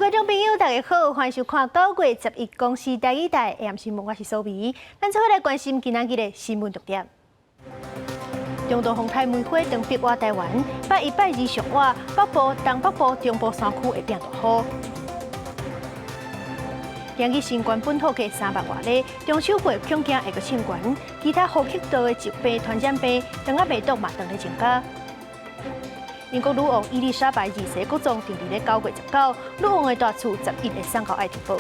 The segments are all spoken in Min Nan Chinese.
觀眾朋友，大家好，歡迎收看9月11公視台語台 AM 新聞，我是蘇眉。咱做伙來關心今仔日的新聞重點。中度風颱梅花當逼倚台灣，拜一拜二上晝，北部、東北部、中部山區會變大雨。今日新冠本土客3萬外例，中秋節恐驚會閣衝懸，其他呼吸道的疾病傳染病，腸仔病毒嘛當咧增加。英國女王伊麗莎白二世國葬定佇咧9月19，女王的大厝11會送到愛丁堡。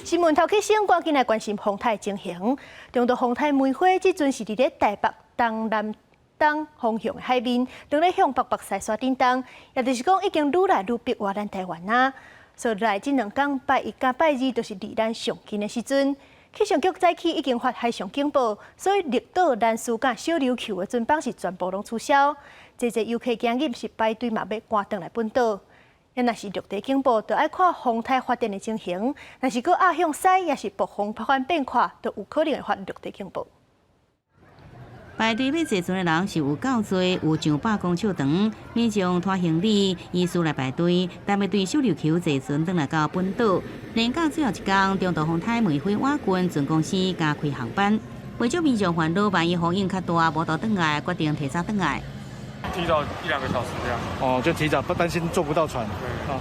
新聞頭起先，趕緊來關心風颱情形。中度風颱梅花這陣是佇咧台北東南東方向的海面，當咧向北北西徙振動，也就是講已經愈來愈逼倚咱台灣啊。所以來這兩工拜一佮拜二，就是離咱上近的時陣。氣象局早起已經發海上警報，所以綠島、蘭嶼佮小琉球的船班是全部攏取消。濟濟遊客今日是排隊嘛欲趕轉來本島。若是陸地警報，就愛看風颱發展的情形。若是閣壓向西，抑是暴風圈變寬，就有可能會發陸地警報。排隊欲坐船的人是有夠濟，有上百公尺長。民眾拖行李，依序來排隊，但欲對小琉球坐船轉來到本島。連假最後一工，中度風颱梅花倚近，船公司加開航班。袂少民眾煩惱，萬一風湧較大，無法度轉來，決定提早轉來。提早一兩個小時這樣。哦，就提早，不擔心坐不到船。對。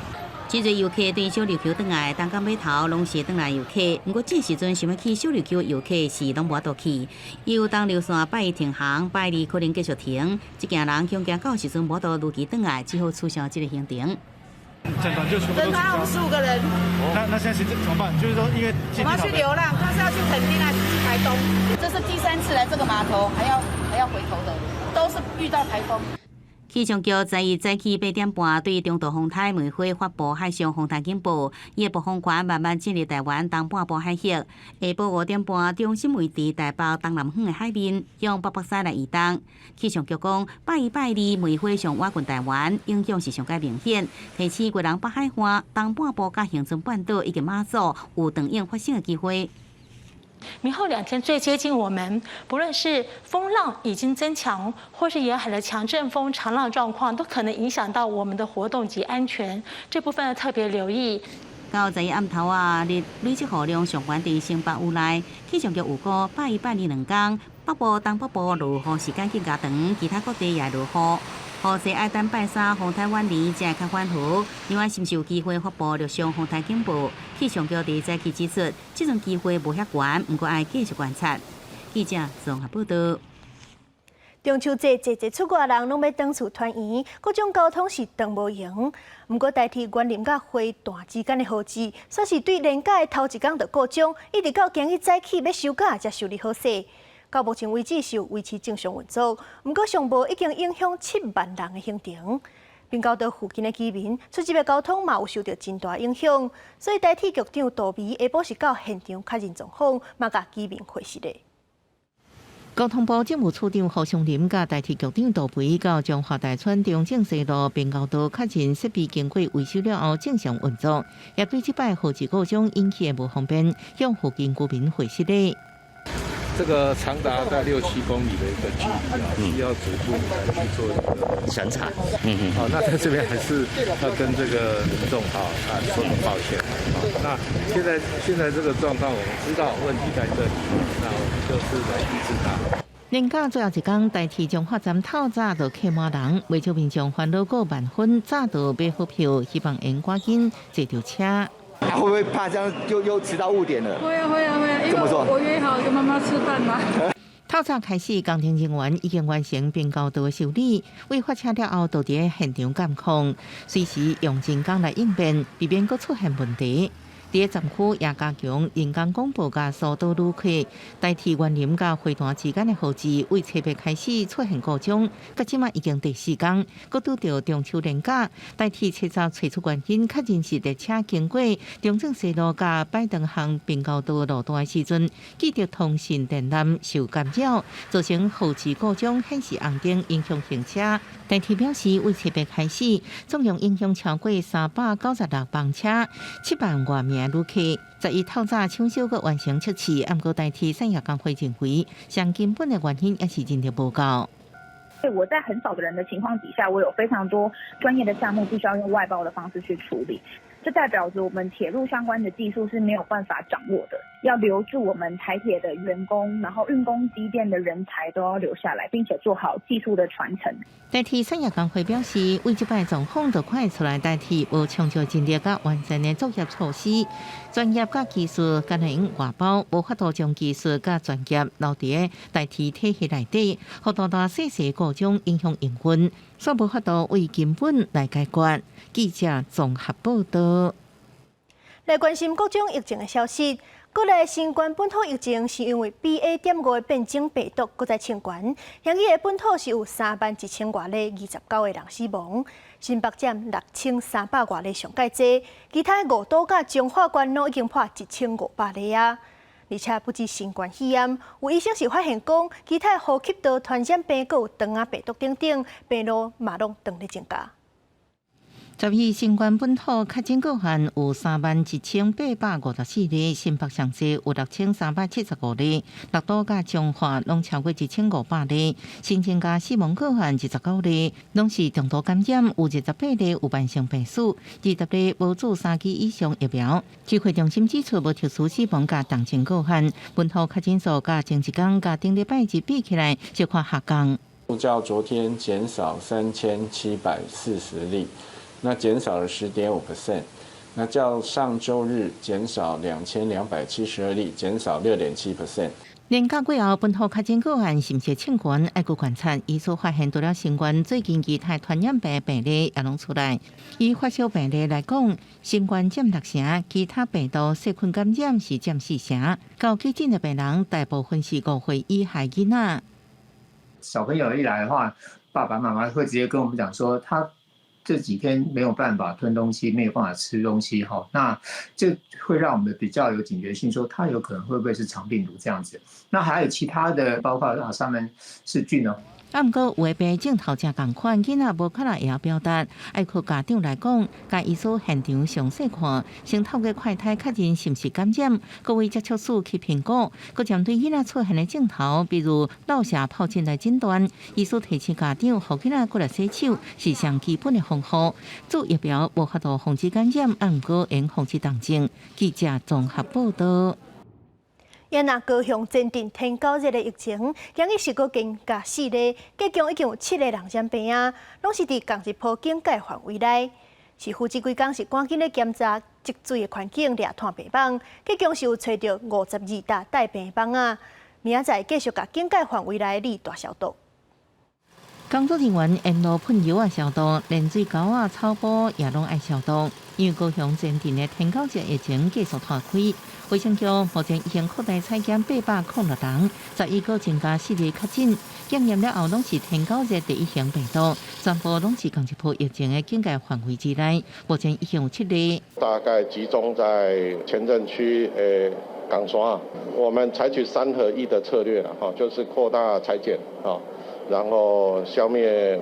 真濟遊客對小琉球轉來，東港碼頭攏是轉來遊客。毋過這時陣想欲去小琉球遊客是攏無法度去，由東流線拜一停航，拜二可能繼續停。這驚人恐驚到時陣無法度如期轉來，只好取消這個行程。整團就全部整團我們15個人。那現在是怎麼辦？就是說，因為我們要去流浪，他是要去墾丁還是去台東？這是第三次來這個碼頭，還要回頭的，都是遇到颱風。氣象局十一早起8點半對中度風颱梅花發布海上風台警報，伊的暴風圈慢慢進入台灣東半部海域。下晡5點半，中心位佇台北東南方的海面，向北北西來移動。氣象局講，拜一拜二梅花上倚近台灣，影響是上蓋明顯。提醒基隆北海岸、東半部佮恆春半島以及馬祖有長湧發生的機會。明後兩天最接近我們，不論是風浪已經增強，或是沿海的強陣風、長浪狀況，都可能影響到我們的活動及安全。這部分要特別留意。到十一暗頭仔，日累積雨量上懸佇新北雨內，氣象局預估拜一拜二兩工，北部、東北部落雨時間更加長，其他各地也落雨。雨勢愛等拜三風颱遠離才會較緩和。另外，是毋是有機會發布陸上風台警報？氣象局佇早起指出，這種機會無遐懸，毋過愛繼續觀察。記者綜合報道。中秋節，濟濟出外人攏欲轉厝團圓，各種交通是斷無閒。毋過台鐵員林佮花壇之間的號誌，煞是對連假的頭一工就故障，一直到今日早起欲收假才修理好勢。到目前為止是有維持正常運作，毋過上無已經影響7萬人的行程。平交道附近的居民出入的交通嘛有受著真大影響，所以台鐵局長杜眉下晡是到現場確認狀況，嘛共居民回實的。交通部政務處長侯祥麟佮台鐵局長杜眉到彰化大村中正西路平交道確認設備經過維修了後正常運作，也對這擺號誌故障引起的無方便向附近居民回實的。這個長達大概六七公里的一個距離啊，需要逐步來去做一個審查。好，那在這邊還是要跟這個民眾啊說聲抱歉。啊，那現在這個狀況，我們知道問題在這裡，那我們就是來醫治它。連假最後一工，台鐵彰化站透早就客滿人，袂少民眾煩惱過萬分，早就買好票，希望會趕緊坐著車。會不會怕這樣就又遲到誤點了？會啊會啊會啊！怎麼說？我約好跟媽媽吃飯嘛。透早開始，工程人員已經完成平交道的修理，為發車了後，就佇現場監控，隨時用人工來應變，避免閣出現問題。佇站區也加強人工廣播佮疏導旅客，台鐵員林佮花壇之間的號誌為初八開始出現故障，到這馬已經第四工，閣拄著中秋連假，台鐵徹查揣出原因，確認是列車經過中正西路佮擺長巷平交道路段的時陣，記得通訊電纜受干擾，造成號誌故障，顯示紅燈，影響行車。台鐵表示，為初八開始，總共影響超過396班車，7萬外名旅客。11透早搶修閣完成測試，毋過台鐵產業工會認為，上根本的原因抑是人力無夠。我在很少的人的情況底下，我有非常多專業的項目必須要用外包的方式去處理。這代表着我們鐵路相關的技術是沒有辦法掌握的。要留住我們台鐵的員工，然後運工機電的人才都要留下來，並且做好技術的傳承。台鐵產業工會表示，為這擺狀況就看出來，台鐵無充足人力佮完善的作業措施，專業佮技術敢若用外包，無法度將技術佮專業留佇台鐵體系內底，予大大細細故障影響營運，煞無法度為根本來解決。記者綜合報道。來關心各種疫情的消息。國內新冠本土疫情是因為 BA.5的變種病毒閣再衝懸，現今的本土是有3萬1千外例，29個人死亡。新北佔6300外例上蓋濟，其他五都佮彰化縣攏已經破1500例啊。而且不止新冠肺炎，有醫生是發現講，其他呼吸道傳染病、閣有腸仔病毒等等，病例嘛攏當咧增加。11新冠本土確診個案有31,854例，新北上濟有6375例，六都佮彰化攏超過1500例，新增加死亡個案29例，攏是重度感染，有28例有慢性病史，20例無注三劑以上疫苗。指揮中心指出，無特殊死亡佮重症個案，本土確診數佮前一工佮頂禮拜日比起來，小可下降。較昨天減少3740例。那減少了10.5%，那較上週日減少2272例，減少6.7%。連假過後，本土確診個案是毋是衝懸？愛閣觀察。醫師發現，除了新冠，最近其他傳染病病例也攏出來。以發燒病例來講，新冠佔六成，其他病毒細菌感染是佔四成。到急診的病人，大部分是5歲以下囡仔。小朋友一來的話，爸爸媽媽會直接跟我們講說，他這幾天沒有辦法吞東西，沒有辦法吃東西，哈，那這會讓我們比較有警覺性，說他有可能會不會是腸病毒這樣子。那還有其他的，包括啊，沙門氏菌呢。啊，毋過有的病症頭誠仝款，囡仔無可能會曉表達，愛靠家長來講，共醫師現場詳細看，先透過快篩確認是毋是感染，各位接觸史去評估，閣針對囡仔出現的症頭，比如落瀉疱疹來診斷，醫師提醒家長，予囡仔過來洗手是上基本的防護。注疫苗無法度防止感染，啊，毋過會防止重症。記者綜合報道。也若高雄前鎮天狗熱的疫情，今日是閣增加四例，計共已經有七个人染病啊，攏是佇仝一波警戒範圍內。市府這幾工是趕緊咧檢查積水的環境，掠炭病蠓，計共是有揣著52搭帶病蠓仔。明仔載繼續共警戒範圍內的大消毒。工作人員沿路噴藥仔消毒，連水溝仔、草埔也攏愛消毒。因為高雄前鎮的天狗熱疫情繼續拖開，衛生局目前已經擴大採檢806人，11閣增加四例確診，檢驗了後攏是天狗熱第一型病毒，全部攏是仝一波疫情的警戒範圍之內。目前已經有七例，大概集中在前鎮區岡山，我們採取三合一的策略啦，哈，就是擴大採檢，哈。然後消滅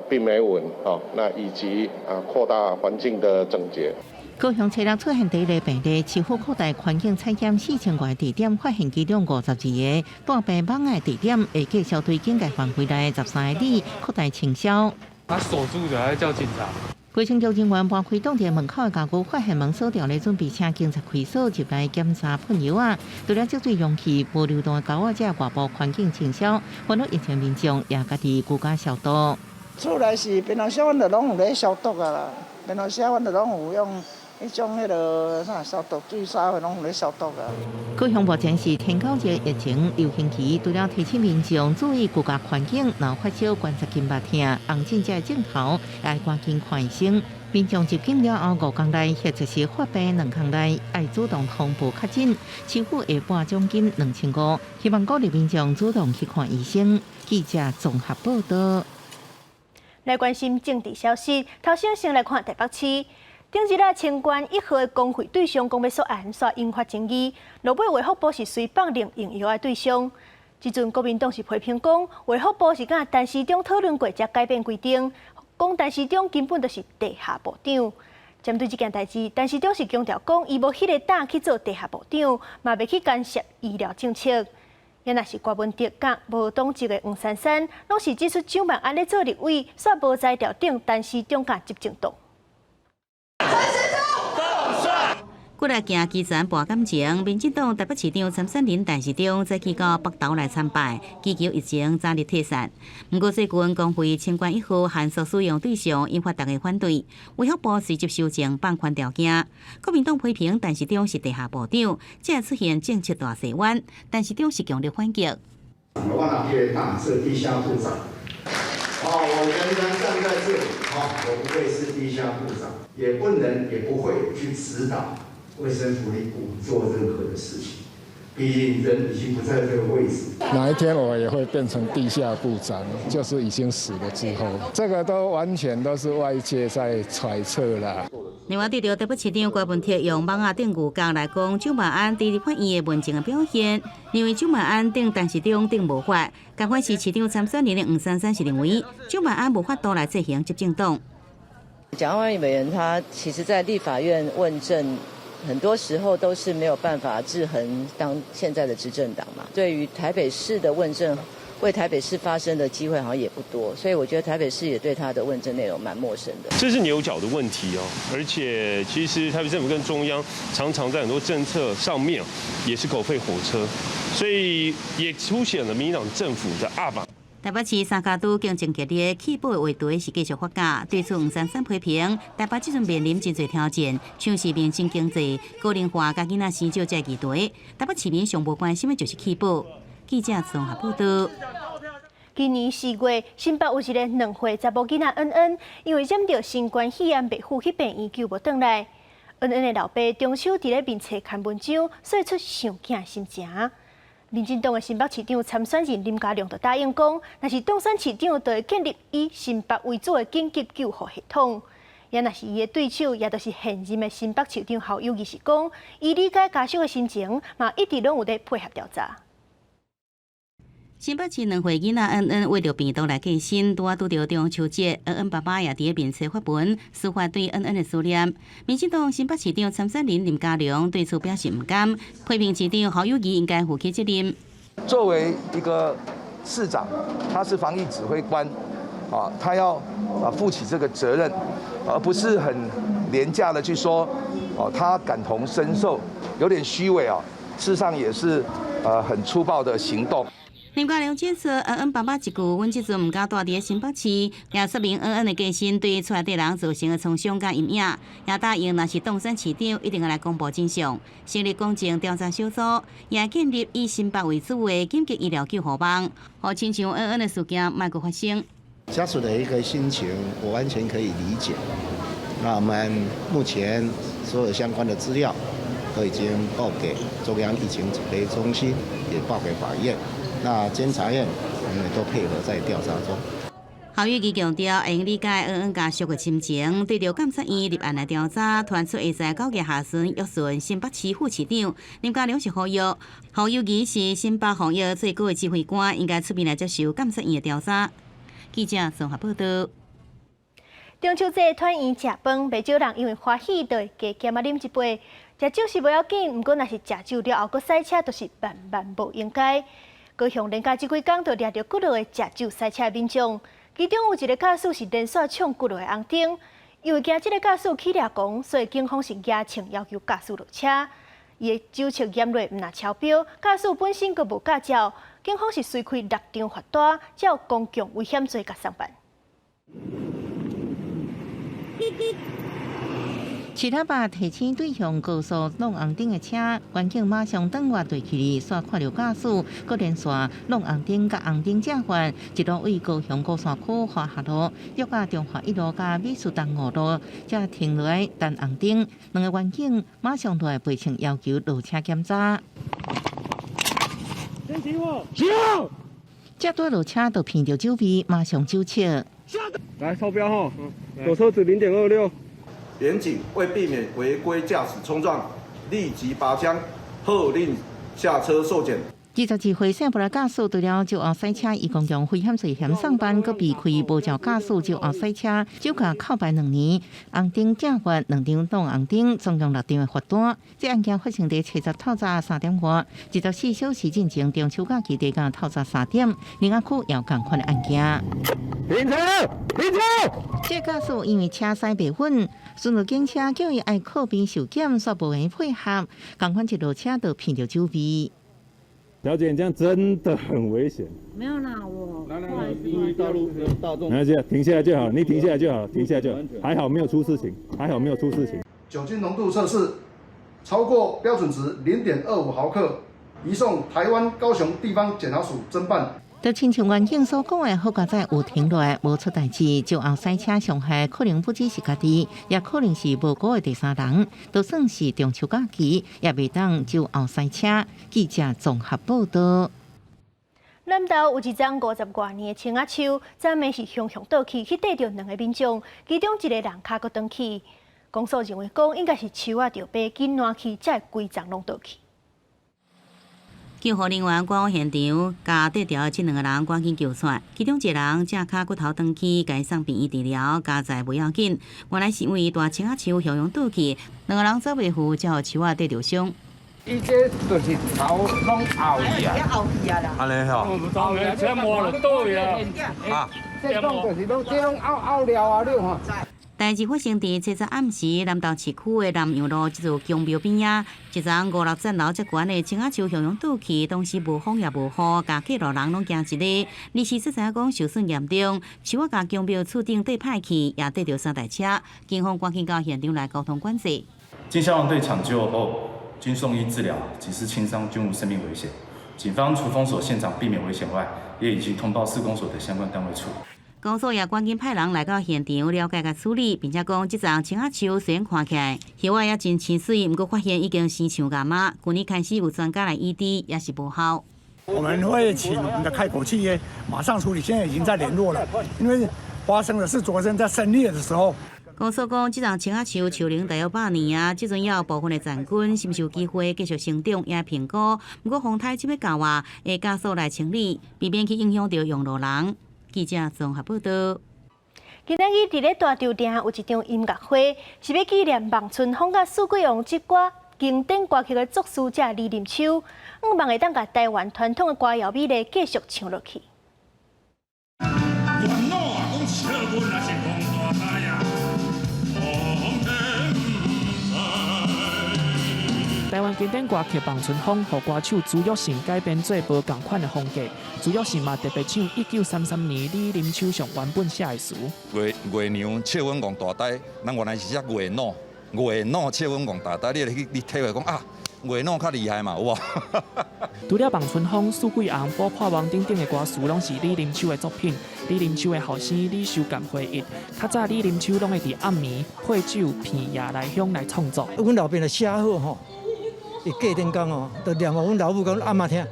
病媒蚊，哦，那以及啊擴大環境的整潔。高雄初六出現第一例病例，市府擴大環境採檢4000外地點，發現其中52個帶病蠓的地點，會繼續對警戒範圍內13个里擴大清消。他鎖住的，還叫警察。衛生局人員搬開擋佇門口的家具，發現門鎖掉咧，準備請警察開鎖入來檢查噴藥仔。除了積水容器、無流動的溝仔，這外部環境清消，煩惱疫情民眾也家己居家消毒。厝內是平常時，阮就攏有咧消毒啊啦。平常時阮就攏有用彼種彼个啥消毒水啥的，攏有咧消毒啊。高雄目前是天狗熱疫情流行期，除了提醒民眾注意居家環境，若發燒、關節筋肉疼、紅疹這症頭，愛趕緊看醫生。民眾入境了後5天內，或者是發病2天內，愛主動通報確診，市府會撥獎金2500，希望鼓勵民眾主動去看醫生。記者綜合報道。來關心政治消息，頭先先來看台北市。頂日啊，清冠一號的公費對象講欲訴案，煞引發爭議。落尾衛福部是隨放任用藥的對象。這陣國民黨是批評講，衛福部是佮陳時中討論過才改變規定，講陳時中根本就是地下部長。針對這件代誌，陳時中是強調講，伊無彼个膽去做地下部長，嘛袂去干涉醫療政策。也若是郭文哲佮無黨籍的黃珊珊，攏是指出蔣萬安咧做立委，煞無才調頂陳時中佮執政黨。過來行基層博感情，民進黨台北市長參選人陳時中早起到北投來參拜，祈求疫情早日退散。毋過最近公費清關一號限縮使用對象，引發大家反對，衛福部隨即修正放寬條件。國民黨批評陳時中是地下部長，這出現政策大細彎，陳時中是強力反擊。我若彼個黨是地下部長，哦，我仍然站在這裡，哦，我不會是地下部長，也不能也不會去指導衛生福利部做任何的事情，畢竟人已經不在這個位置。哪一天我也會變成地下部長，就是已經死了之後，這個都完全都是外界在揣測啦。另外，對著台北市長郭文鐵用網仔頂牛角來講，蔣萬安佇立法院的問政的表現，認為蔣萬安頂陳時中頂無法，共款是市長參選人的黃珊珊是認為蔣萬安無法度來制衡執政黨。蔣萬安委員他其實在立法院問政，很多時候都是沒有辦法制衡當現在的執政黨嘛。對於台北市的問政，為台北市發聲的機會好像也不多，所以我覺得台北市也對他的問政內容蠻陌生的。這是牛角的問題哦，而且其實台北政府跟中央常常在很多政策上面也是狗吠火車，所以也凸顯了民進黨政府的鴨霸。台北市三腳督競爭激烈，棄保的話題是繼續發酵。對此，黃珊珊批評台北這陣面臨真濟挑戰，像是民生經濟、高齡化、佮囡仔生少這議題。台北市民上無關心的就是棄保。記者綜合報道。今年4月，新北有一个2歲查某囡仔恩恩，因為染著新冠肺炎，袂赴去病院救無轉來。恩恩的老爸中秋佇咧面冊刊文章，說出傷驚心情。民進黨的新北市長參選人林佳龍就答應講，若是當選市長，就會建立以新北為主的緊急救護系統。也若是伊的對手，也就是現任的新北市長侯友宜是講，伊理解家屬的心情，嘛一直攏有咧配合調查。新北市2歲囡仔恩恩為著病毒來過身，拄仔拄著中秋節，恩恩爸爸也佇咧面冊發文，抒發對恩恩的思念。民進黨新北市長參選人林佳龍對此表示毋甘，批評市長侯友宜應該負起責任。作為一個市長，他是防疫指揮官，啊，他要負起這個責任，而不是很廉價的去說，哦，他感同身受，有點虛偽啊，事實上也是很粗暴的行動。林佳龍指出，恩恩爸爸一句，阮這陣毋敢蹛佇咧新北市，也說明恩恩的過身對厝內底人造成的創傷佮陰影。也答應，若是當選市長，一定會來公布真相，成立公正調查小組，也建立以新北為主的緊急醫療救護網，予親像恩恩的事件莫閣發生。家屬的一個心情，我完全可以理解。那我們目前所有相關的資料都已經報給中央疫情指揮中心，也報給法院。那監察院，我們也都配合在調查中。侯友宜強調，會用理解恩恩家屬的心情，對著監察院立案來調查，傳出會在9月下旬約詢新北市副市長林佳龍是呼籲，侯友宜是新北防疫最高的指揮官，應該出面來接受監察院的調查。記者綜合報道。中秋節團圓食飯，袂少人因為歡喜，就會加減仔啉一杯。食酒是無要緊，毋過若是食酒了後閣駛車，就是萬萬無應該。高雄連假這幾工就掠著幾落个食酒駛車的民眾，其中有一個駕駛是連續衝幾落個紅燈，因為驚這个駕駛起掠狂，所以警方是舉槍要求駕駛落車。伊的酒測驗落毋但超標，駕駛本身閣無駕照，警方是隨開六張罰單，照公共危險罪共送辦。市喇叭提醒對向高速弄紅燈的車，員警馬上轉彎對去，煞看著駕駛，閣連續弄紅燈佮紅燈正反，一路對高雄鼓山區華夏路、約甲中華一路佮美術東五路，才停落來等紅燈。兩个員警馬上落來陪槍要求落車檢查。先停我，這拄落車就聞著酒味，馬上酒測。來超標吼，左車子0.26。員警為避免違規駕駛衝撞，立即拔槍，喝令下車受檢。22歲聖布拉駕駛除了酒後駛車，伊講用危險罪嫌送辦，閣避開無照駕駛酒後駛車，酒駕扣牌2年，紅燈駕罰兩張擋紅燈，總共六張的罰單。這案件發生佇初十透早3點外，24小時進前中秋假期佇透早3點，林亞區有仝款的案件。停車！停車！這駕駛因為車駛袂穩，巡邏警車叫伊愛靠邊受檢，煞無願配合，仝款一落車就鼻著酒味。小姐，你這樣真的很危險。沒有啦，我來來來，注意道路大眾。沒關係，停下來就好，你停下來就好，停下來就好，還好沒有出事情，還好沒有出事情。酒精濃度測試超過標準值0.25毫克，移送台灣高雄地方檢察署偵辦。就親像員警所講的，好佳哉有停落來，無出代誌，酒後駛車傷害可能不只是家己，也可能是無辜的第三人。就算是中秋假期，也袂當酒後駛車。記者綜合報道。南投有一樁50外年的青仔樹，昨暝是雄雄倒去，去硩著兩个民眾，其中一个人跤閣斷去。公所認為講，應該是樹仔著白緊爛去，才會規叢攏倒去。救護人員趕往現場，共硩著這兩个人趕緊救出來。其中一個人正跤骨頭斷去，共送病院治療，佳哉無要緊。原來是因為大青仔樹雄雄倒去，兩個人走袂赴，才予樹仔硩著傷。伊這就是頭攏凹去啊，凹去啊啦。按呢吼。這磨就倒去啊。啊。這攏就是攏這攏凹凹了啊，你看。代誌發生佇初十暗時，南投市區的南陽路這座宮廟邊仔，一叢五六層樓遮懸的青仔樹雄雄倒去，當時無風也無雨，共過路人攏驚一个。歷史才知影講受損嚴重，樹仔共宮廟厝頂硩歹去，也硩著三台車。警方趕緊到現場來交通管制。經消防隊搶救後，經送醫治療，及是輕傷，均無生命危險。警方除封鎖現場避免危險外，也已經通報市公所的相關單位處。公所也趕緊派人來到現場了解佮處理，並且講這叢青仔樹雖然看起來葉仔也真青媠，毋過發現已經生樹癌仔。去年開始有專家來醫治，也是無效。我們會請我們的開口企業馬上處理，現在已經在聯絡了，因為發生的是昨天在深夜的時候。公所講，這叢青仔樹樹齡大約100年啊，這陣也有部分的殘根，是毋是有機會繼續生長也評估。毋過風颱這欲到啊，會加速來清理，避免去影響著用路人。記者綜合報道。今仔日佇咧大稻埕有一場音樂會，是欲紀念望春風佮四季王這歌經典歌曲的作詞者李林秋，向望會當共台灣傳統的歌謠美麗繼續唱落去。阮老啊講笑阮也是講大海啊，講天毋知。台灣經典歌曲《望春風》予歌手朱育成改編做無仝款的風格。朱育成嘛特別唱1933年李林秋上原本寫的詞。月月娘笑阮戇大呆，咱原來是寫月老，月老笑阮戇大呆，你去你體會講啊，月老較厲害嘛，有無？除了《望春風》、《四季紅》、《補破網》等等的歌詞，攏是李林秋的作品。李林秋的後生李修干回憶，較早李林秋攏會佇暗暝配酒片夜來香來創作。阮老爸若寫好吼，伊隔天工哦，就念予阮老母佮阮阿嬤聽。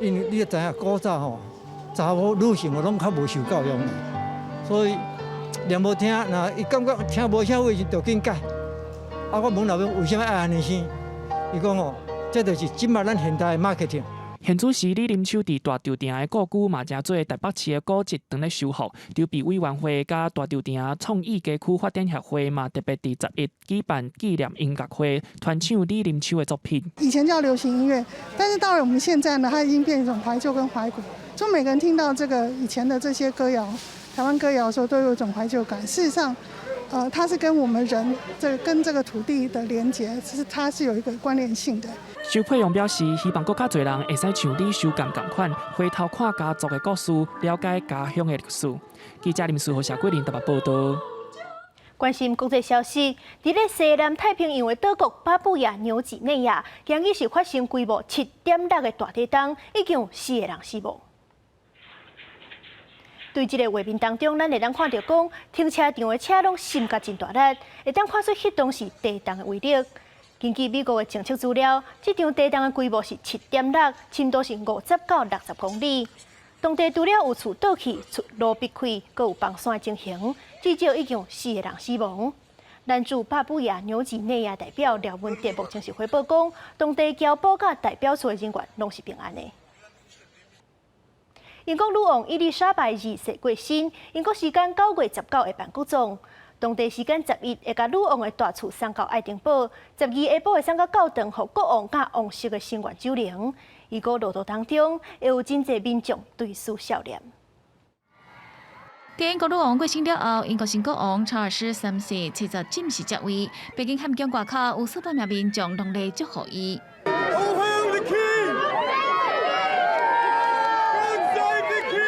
因為你也知影古早吼，查某女性攏較無受教育，所以念無聽，若伊感覺聽無啥話時，就緊改。啊，我問老母為啥物愛按呢生？伊講哦，這就是這擺咱現代的 marketing。現主時李林秋佇大稻埕的故居嘛，成做台北市的古蹟，當咧修復。籌備委員會佮大稻埕創意街區發展協會嘛，特別佇10日舉辦紀念音樂會，傳唱李林秋的作品。以前叫流行音樂，但是到了我們現在呢，它已經變成一種懷舊跟懷古。就每個人聽到這個以前的這些歌謠、台灣歌謠的時候，都有一種懷舊感。事實上，它是跟我們人這跟這個土地的連結，其實它是有一個關聯性的。周佩勇表示，希望閣較濟人會使像李修干仝款，回頭看家族的故事，了解家鄉的歷史。記者林書豪、謝桂林台北報道。關心國際消息，佇咧西南太平洋的島國巴布亞紐幾內亞，今日是發生規模7.6的大地震，已經有四個人死亡。對這個畫面當中，咱會當看著講，停車場的車攏閃甲真大力，會當看出彼當時地動的威力。根據美國的偵測資料，這場地動的規模是7.6，深度是50到60公里。當地除了有厝倒去、出路壁開，閣有崩山的情形，至少已經有四個人死亡。咱駐巴布亞紐幾內亞代表廖文哲目前是回報講，當地僑胞佮代表處的人員攏是平安的。英國女王伊麗莎白二世過身，英國時間9月19會辦國葬，當地時間11會共女王的大厝送到愛丁堡，12下晡會送到教堂，予國王佮王室的成員守靈。預估路途當中會有真濟民眾追思悼念。佇英國女王過身了後，英國新國王查爾斯三世七十正式接位。白金漢宮外口有數百名民眾攏來祝賀伊。 All hail the king! God save the king!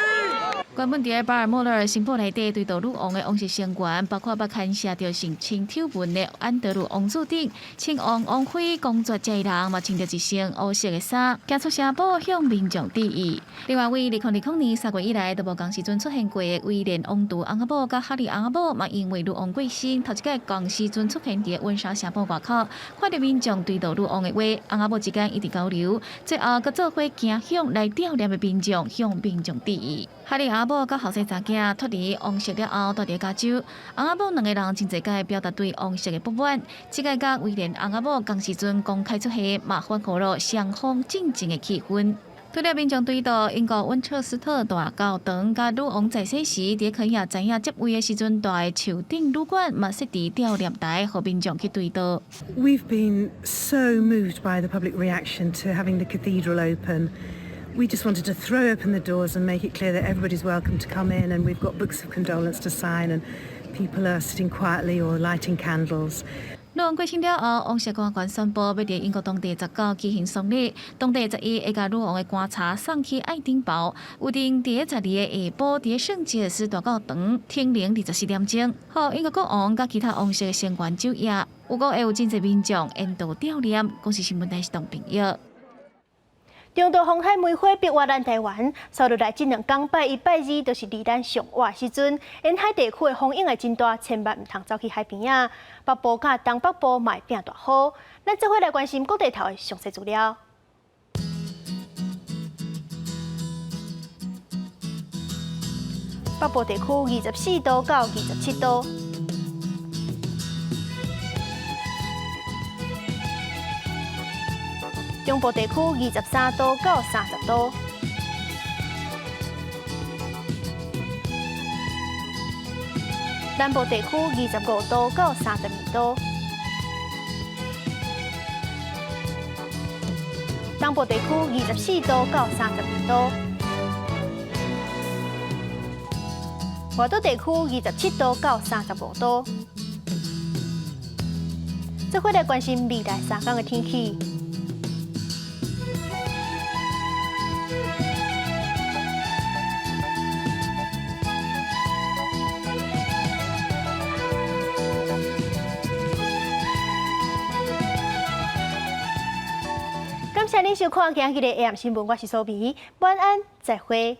原本佇巴爾莫勒爾城堡內底追悼女王的王室成員，包括捌牽涉著性侵醜聞的安德魯王子等，親王、王妃、公爵這人嘛穿著一身烏色的衫，行出城堡向民眾致意。另外，為2020年3月以來都無仝時陣出現過的威廉王儲翁仔某佮哈利翁仔某，嘛因為女王過身，頭一擺仝時陣出現佇溫莎城堡外口，看著民眾追悼女王的話，翁仔某之間一直交流，最後閣做伙行向來悼念的民眾，向民眾致意。哈利翁仔某佮後生查囝脫離王室了後，蹛佇加州。翁仔某兩个人真濟擺表達對王室的不滿，這擺佮威廉翁仔某仝時陣公開出現，嘛緩和了雙方戰爭的氣氛。除了民眾追悼英國溫徹斯特大教堂，佮女王在世時，佇肯亞知影接位的時陣，蹛的樹頂旅館嘛設置悼念台，予民眾去追悼。 We've been so moved by the public reaction to having the cathedral open. We just wanted to throw open the doors and make it clear that everybody's welcome to come in, and we've got books of condolence to sign, and people are sitting quietly or lighting candles. 女王過身了後，王室官員宣布欲佇英國當地19舉行喪禮，當地11會共女王的棺柴送去愛丁堡，預定佇12下晡佇聖吉爾斯大教堂停靈24點鐘，予英國國王佮其他王室的成員守夜。預估會有真濟民眾沿途悼念。公視新聞台是董朋友。中度風颱梅花逼活咱台灣，紲落來這兩工拜一拜二，就是離咱上倚時陣，沿海地區的風湧會真大，千萬毋通走去海邊仔。北部佮東北部嘛會變大雨。咱做伙來關心各地頭的詳細資料。北部地區24度到27度。中部地區23度到30度，南部地區25度到32度，東部地區24度到32度，外島地區27度到35度。做伙來關心未來3天的天氣。感謝您收看今日的 AM 新聞，我是蘇美，晚安，再會。